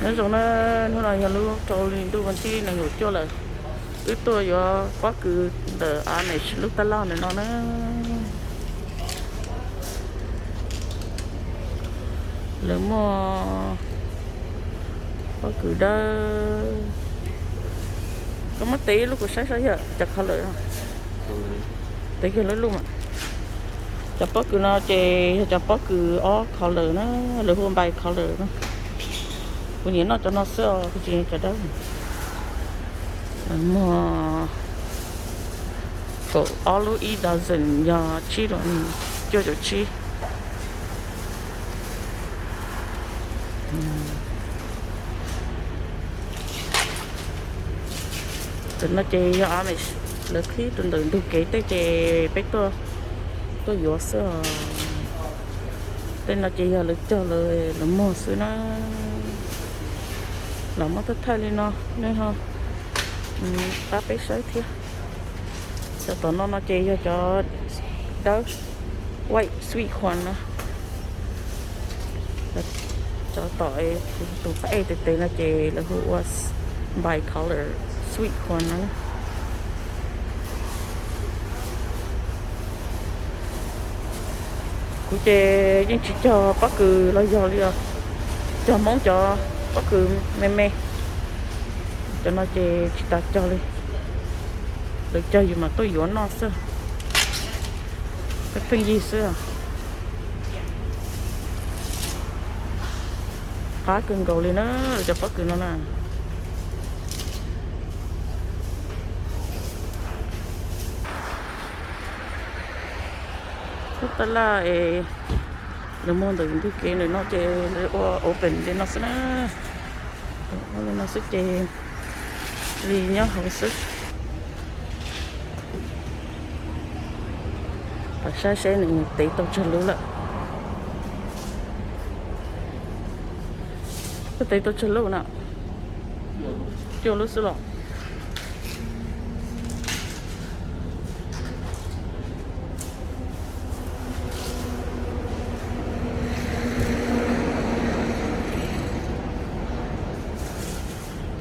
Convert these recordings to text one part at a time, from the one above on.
Nyob zoo na, hnub no yog lub rau hli ntuj vas thib nees nkaum cuaj lawm. Wb tuaj yuav pob kws ntawm Amish lub tab laj ntawm no na. Lawv muaj pob kws dawb. Koj muab tev ib lub kuv saib saib yog cov color. Tev kiag lub lub mas. Cov pob kws no ces yog cov pob kws ob color na, lawv hu bi color na. Kuv nyiam noj cov no xwb os, kuv tsis nyiam cov dawb. Muag kaum ob lub ib dozen yog tsib rau cuaj caum tsib. Tus no ces yog Amish, lawv qhib rau ntawm ntug kev tej ces peb tuaj, tuaj yuav xwb os. Tej no ces yog lawv cog lawv, lawv muag xwb na. Los muab thawj thawj li no, nej ho pab peb saib thiab. Cov tom no no ces yog cov dawb, white sweet corn na. Cov tom tus pab ej tes tes no ces lawv hu ua bi color sweet corn no. Kuv ces yeej tsis cog pob kws los yog li os, cog Hmoob cov pob kws me me. Cov no ces tsis tas cog li, lawv cog yus mam tuaj yuav noj xwb. Pheej yig xwb. Qab kawg nkaus li na, cov pob kws no na. Lub tab laj es lawv muag ntawm ntug kev ntawm no ces lawv ua open li no xwb na. Ua li no xwb ces li nyob hauv xwb. Pab saib seb nws tev tau tsawg lub lawm. Koj tev tau tsawg lub na? Cuaj lub xwb los?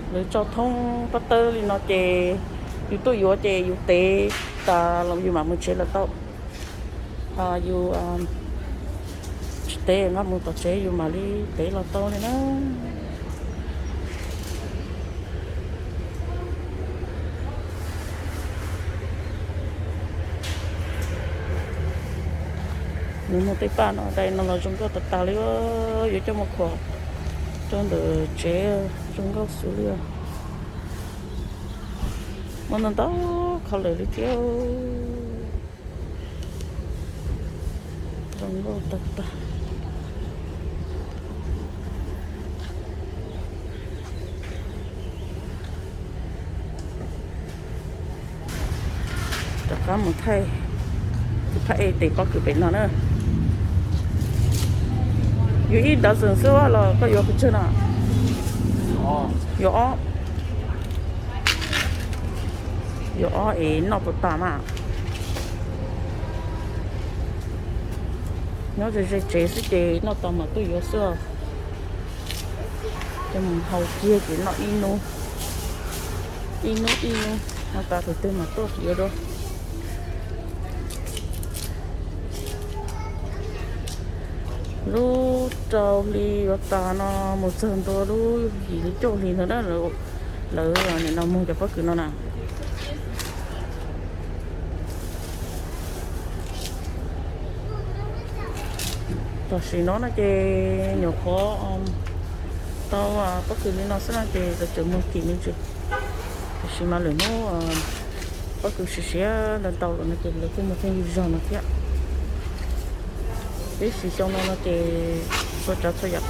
Lawv tso thoob pob tawb li no ces yus tuaj yuav ces yus tev tas los yus mam mus tsev los tau. Yus tsis tev nqa mus tom tsev yus mam li tev los tau li na. Nws muag tej paj no dai no los zoo nkauj tas tas li, yuav coj mus khuam rau ntawm tsev zoo nkauj xwb li. Muaj ntau ntau color li thiab. Zoo nkauj tag tag. Rov qab mus thaij tus phab ej tes pob kws pem no na. Yuav ib dozen xwb los koj yuav pes tsawg no? Yuav ob. Yuav ob es noj puas tas mas? Nyob ze ze tsev xwb ces noj tas mam tuaj yuav xwb. Coj mus hau kiag ces noj ib hnub, ib hnub ib hnub, noj tas tus twg mas tuaj yuav dua. Lub rau hli yuav tas no mus txog ntua lub yim hli cuaj hli ntawd na, lawv nim no muag cov pob kws no na. Tam sim no no ces nyuam qhuav tau pob kws li no xwb no ces lawv tseem muag kim me ntsis. Tiam sis mas lwm hnub pob kws siav siav ntau ntau lawm no ces lawv kuj muag pheej yug zog no thiab. Ib sim xyoo no no ces txhua tsav txhua yam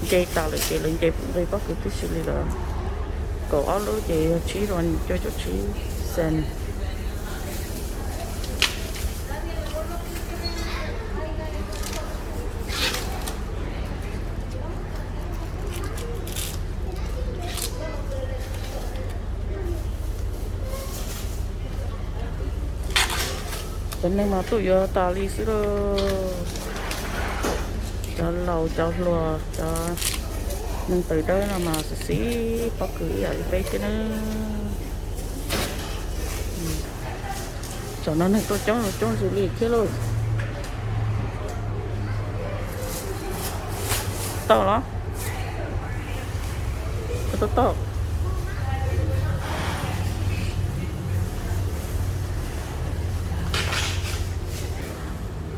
nce tas lawm ces lawv nce nqi pob kws tib si li lawm. Kaum ob lub ces yog tsib rau cuaj caum tsib xees. Cov neeg mas tuaj yuav tas li xwb lauj. Cov laus cov hluas cov Neeg tawv dawb no mas xwm xwm pob kws ib yam li peb thiab na. Tsam no neeg tuaj coob coob zus li thiab lauj. Tau los? Tau, tau.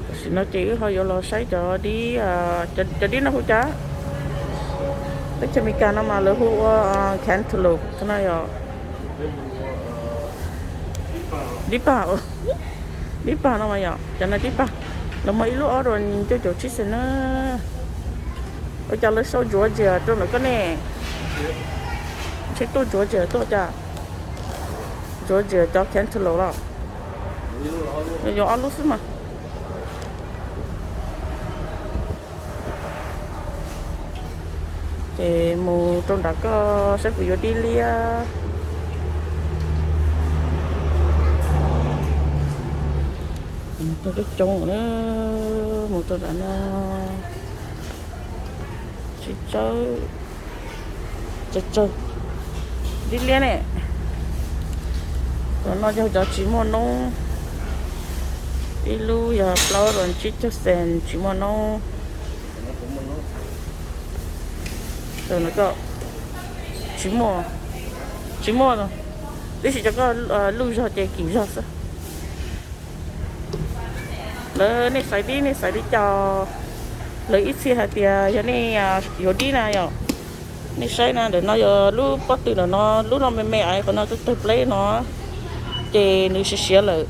Tam sim no ces wb ho yuav los saib cov dib, cov dib no hu cas? Teb chaws Amelikas no mas lawv hu ua cantaloupe no yom. Dib pag, dib pag no mas yom, cov no dib pag. Lawv muag ib lub ob rau ncuj caum tsib xees na. Ua cas lawv sau Georgia rau ntawm koj ne? Ntshe tuaj Georgia tuaj cas? Georgia cov cantaloupe los? Yuav ob lub xwb mas. Ces mus rau nram koj saib puas yuav dib liab. Coob coob, mus rau nram no. Tsis tsawg, tsawg tsawg. Dib liab ne. Cov no yog cov tsis muaj noob. Ib lub yog plaub rau tsib caug xees tsis muaj noob. Tsis muaj, tsis muaj. Tab sis cov koj luj zog ces kim zog xwb. Lawv, nej xaiv dib nej xaiv li cas? Lawv ib txhia hais tias yog nej yuav dib na yom, nej saib na, ntawm no yog lub pob tw ntawm no, lub no me me es qhov no tawg tawg pleb no, ces nws siav siav lawm.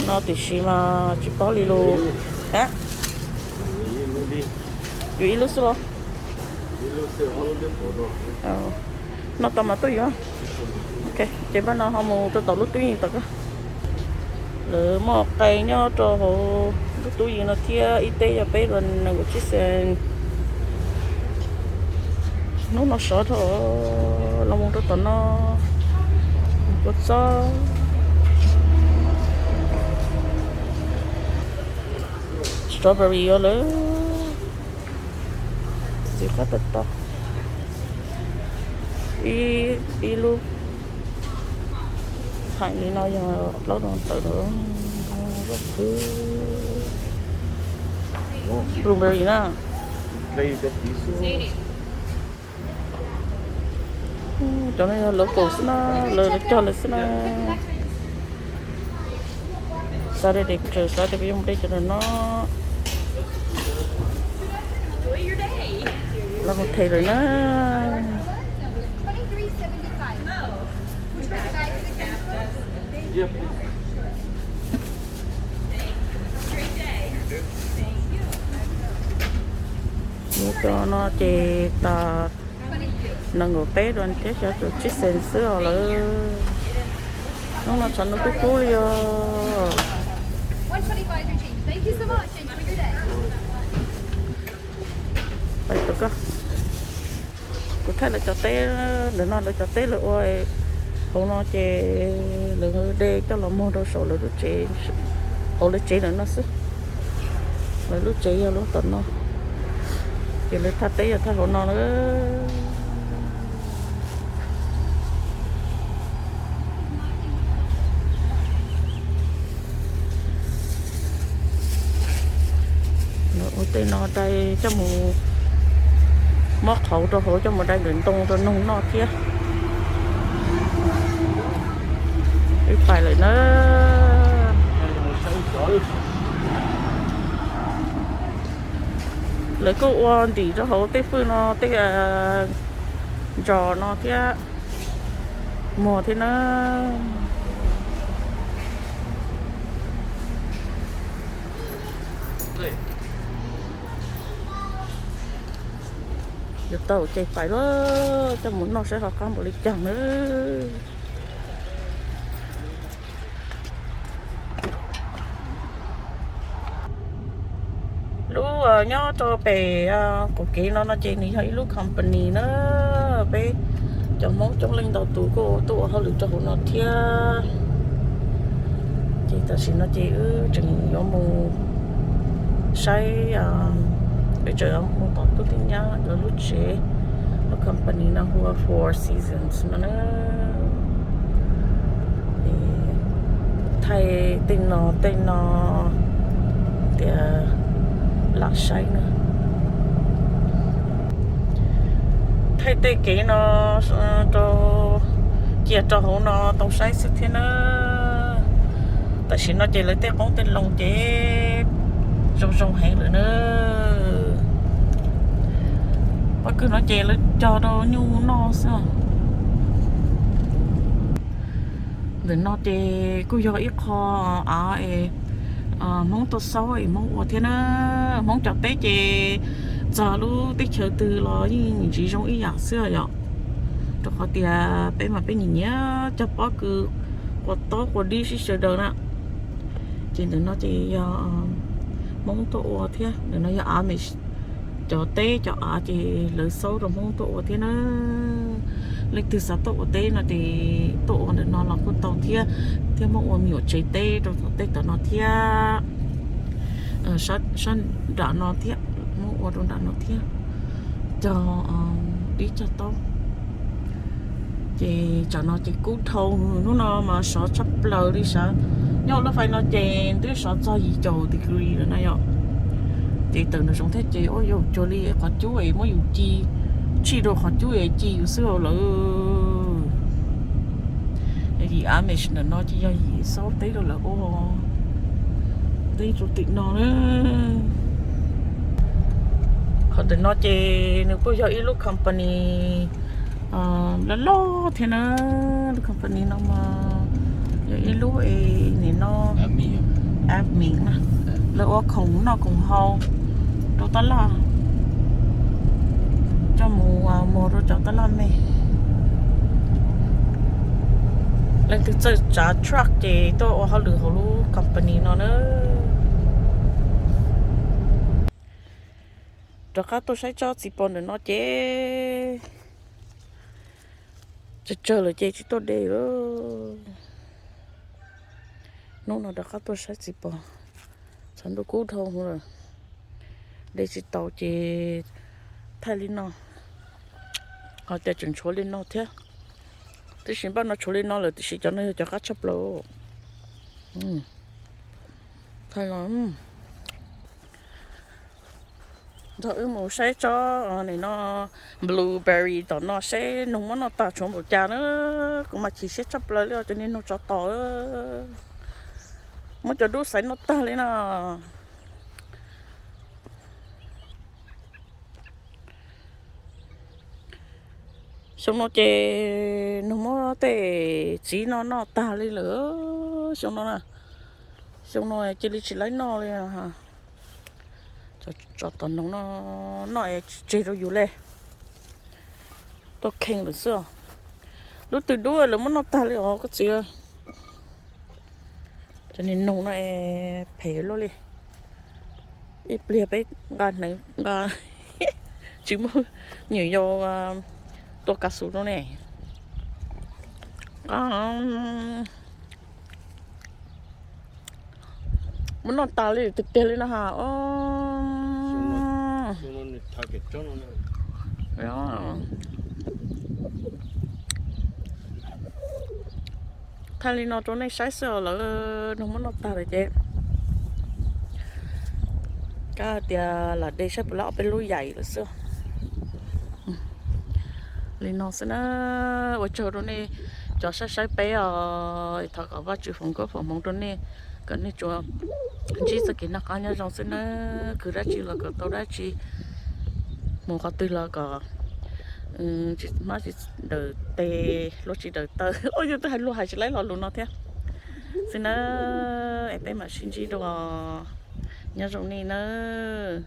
No tiam sis mas tsis paub li lus. Yuav ib lub xwb los? No tau mas tuaj yuav. Ces npaj no ho mus rau tom lub tub yees tom koj. Lawv muaj qe nyob rau hauv lub tub yees no thiab, ib teb yog peb rau nees nkaum tsib xees. Hnub no sov dhau, los mus rau tom no. Kua txob, strawberry yuav lawm. Txiv qab tau tau. Ib lub thaim li no yog plaub rau ntawm lawm. Blueberry na. Cov no yog local xwb na, lawv cog lawv xwb na. Saturday kawg xav tias peb yuav mus de cov no. Los mus them lawm na. Mus cov no ces tas nees nkaum peb rau thiab xya caum tsib xees xwb os lawm. Hnub no tshav ntuj kub kub li os. Pais tom koj. Kuv thaij lawv cov teb, ntawm no lawv cov teb lawv ua hauv no ces lawv de coj los muag rau saum lawv lub tsev, hauv lawv tsev ntawm no xwb. Lawv lub tsev yog lub tom no, ces lawv thaj teb yog thaj hauv no na. Lawv ua tej no dai coj mus mob qhauv rau hauv coj mus dai nkawm ntoo rau noog noj thiab. Wb pais lawm na. Lawv kuj ua ntim rau hauv tej fwj no tej ntsos no thiab, muag thiab na. Yuav tau ces pais lawm, coj mus noj saib ho qab npaum li cas na. Lub nyob rau pem qaum kev no no ces nws yog ib lub company na. Peb cov Hmoob coob leej ntau tus kuj tuaj ua hauj lwm rau hauv no thiab. Ces tam sim no ces wb tseem yuav mus saib Peb tseem mus tom tub tib nyab lawv lub tsev, lub company no hu ua Four Seasons no na. Thaij tej no tej no tias lam saib na. Thaij tej kev no rau, cia rau hauv no tau saib xwb thiab na. Tam sim no ces lawv tej qoob tej loo ces zoo zoo heev lawm na. Pob kws no ces lawv cog rau nyuj noj xwb. Ntawm no ces kuj yog ib qho av es Hmoob tuaj xauj es Hmoob ua thiab na. Hmoob cov teb ces txog lub teb chaws twg los yeej ntsis zoo ib yam xwb yom. Rau qhov tias peb mas peb nyiam nyiam cog pob kws quas taub quas dib sib sawv daws na. Ces ntawm no ces yog Hmoob tuaj ua thiab, ntawm no yog Amish cov teb cov av ces lawv xauj rau Hmoob tuaj ua thiab na. Leej twg xav tuaj ua teb no ces tuaj ua ntawm no los kuj tau thiab, thiab muab ua me nyuam tsev teb rau tom tej tom no thiab. Sab nram no thiab, muab ua rau nram no thiab, cog dib cog taub. Ces tsam no ces kub dhau, hnub no mas sov tshaj plaws li sav. Nyob lub fais no ces twb sov txog yim caum degree lawm na yom. Ces tawm nram zoov thiab ces ua yus cuag li qhov cub es muab yus ci, tshij rau qhov cub es ci yus xwb lawm. Yim Amish ntawm no ces yog yim xauj teb rau lawv ua teb rau tim no na. Qhov ntawm no ces nws kuj yog ib lub company loj loj thiab na. Lub company no mas yog ib lub es nim no Acme na, lawv ua khoom noj khoom haus rau tab laj, coj mus muag rau cov tab laj me. Leej twg txawj tsav truck ces tuaj ua hauj lwm hauv lub company no na. Rov qab tuaj saib tsob txiv pos ntawm no ces tsawg tsawg lawm ces tsis tuaj de lawm. Hnub no rov qab tuaj saib txiv pos, tshav ntuj kub dhau lawm, de tsis tau ces thaij li no. Ho tias tseem tshuav li no thiab, tiam sis npaj no tshuav li no lawm tiam sis cov no yog cov qab tshaj plaws. Thaij los, nrog wb mus saib tsob nim no blueberry tom no seb noog muab noj tag tshuav npaum cas na. Kuv mas chim siab tshaj plaws li os, cov niag noog tsov tom, muab cov dub xaiv noj tag li na. Xyoo no ces nws muab tej txiv no noj tag li lawm. Xyoo no na, xyoo no cia li tsis laib noj li. Tsov tom noog no noj es tsis tseg rau yus li, tuaj kheej lawm xwb os. Dub twg dub lawv muab noj tag li os koj txiv. Cov niag noog no es phem luaj li. Ib pliag peb nqa hneev nqa, tsis muaj, nyuam yaus tua kav xus rau ne. Muab noj tas li tiag tiag li no ha. Thaij li no rau nej saib xwb os, lawv nug muab noj tag lawm ces kab tias lam de saib puas lab ob peb lub yaim lawm xwb. Li no xwb na, ua tsaug rau nej cov saib saib peb os, thov kom Vajtswv foom koob foom hmoov rau nej, kom nej tsuas ntsib txoj kev noj qab nyob zoo xwb na, khwv dab tsi los kom tau dab tsi, mus qhov twg los kom tsis hmab tsis daws tes, hlua tsis daws taw. Ua yus twb hais lus hais tsis laib lo lus no thiab xwb na, es peb mam sib ntsib dua, nyob zoo nej nawb.